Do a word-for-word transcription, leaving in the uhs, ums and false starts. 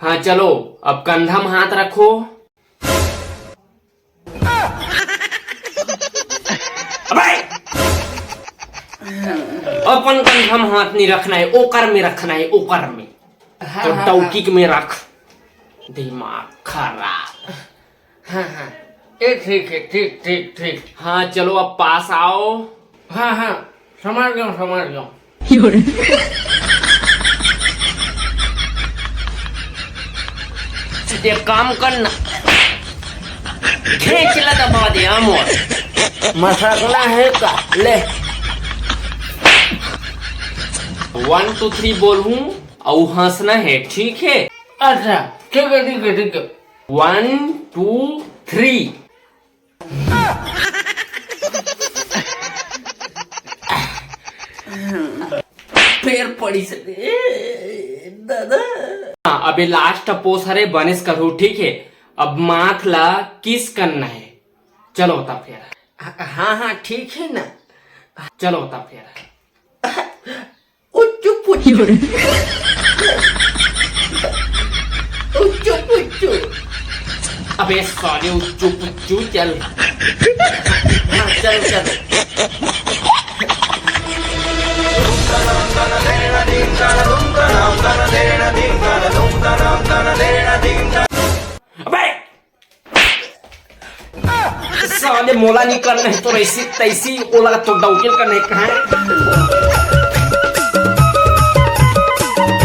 हाँ, चलो, अब कंधा में हाथ रखो। अबे! अपन कंधा में हाथ नहीं रखना है, ओकर में रखना है, ओकर में। हाँ, तो हाँ, टौकी हाँ। में रख। दिमाग खराब। हाँ, हाँ, ये ठीक है, ठीक, ठीक, ठीक। हाँ, चलो, अब पास आओ। हाँ, हाँ, समझ गया, समझ गया। एक काम करना, खींच ले दबा दे, आमोर। मसकना है का? ले। One, two, three बोलूं, अउ हंसना है, ठीक है? अच्छा, ठीक है, ठीक है, ठीक है। One, two, three। फेर पड़ी से, ए, दादा। हाँ, अबे last pose हरे, बनेस करू, ठीक है? अब माथ ला kiss करना है। चलो, तब फेर। हाँ, हाँ, ठीक है ना? चलो, तब फेर। उच्चू पुच्चू। उच्चू पुच्चू। अबे साले, उच्चू पुच्चू, चल। हाँ, चल, चल। अबे साले, मोला नहीं करना है तो ऐसी तैसी, ओला तो डौके करना है, कहाँ?